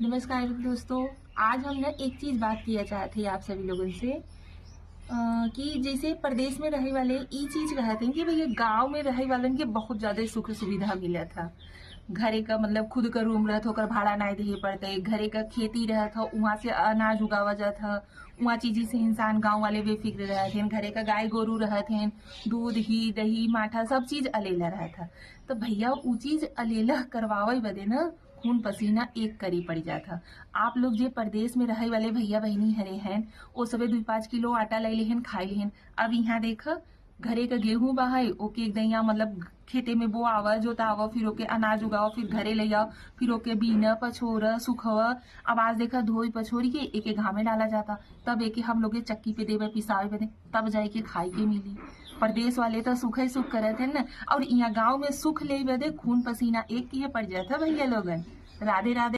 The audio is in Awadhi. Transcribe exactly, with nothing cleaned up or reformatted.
नमस्कार दोस्तों, आज हम ना एक चीज बात किया चाहत है आप सभी लोगन से, अ, कि जैसे परदेश में रहे वाले ई चीज कहत हैं कि भैया गांव में रहे वालन के बहुत ज्यादा सुख सुविधा मिलत ह। घरे का मतलब खुद का रूम रहत ह, ओकर भाड़ा नाय देहे पड़त है, घरे का खेती रहत ह, उहाँ से अनाज उगावा जात ह, उहाँ चीजी से इंसान गांव वाले बेफिक्र रहत हैं, घरे का गाय गोरू रहत हैं, दूध घी दही माठा सब चीज अलेला रहत ह। तो भैया उ चीज अलेला करवावे बदे ना खून पसीना एक करी पड़ी जात ह। आप लोग जे परदेश में रहे वाले भैया बहिनी हरे हैं, ओ सबे दुई पाँच किलो आटा ले लेहन, खाई लेहन। अब यहाँ देख, घरे का गेहूं बा है, ओके एक दइया मतलब खेते में बोआवा, जोतावा, फिर ओके अनाज उगावा, फिर घरे ले आओ, फिर ओके बीना, पछोरा, सुखवा। अब आज देखा धोई पछोरी के एके घामे डाला जाता, तब एके हम लोग के चक्की पे देवे पिसावे बदे, तब जाए के खाए के मिली। परदेश वाले तो सुख ही सुख करत हैं ना, और यहाँ गांव में सुख ले बदे खून पसीना एक किए पड़ जाता भैया लोगन। राधे राधे।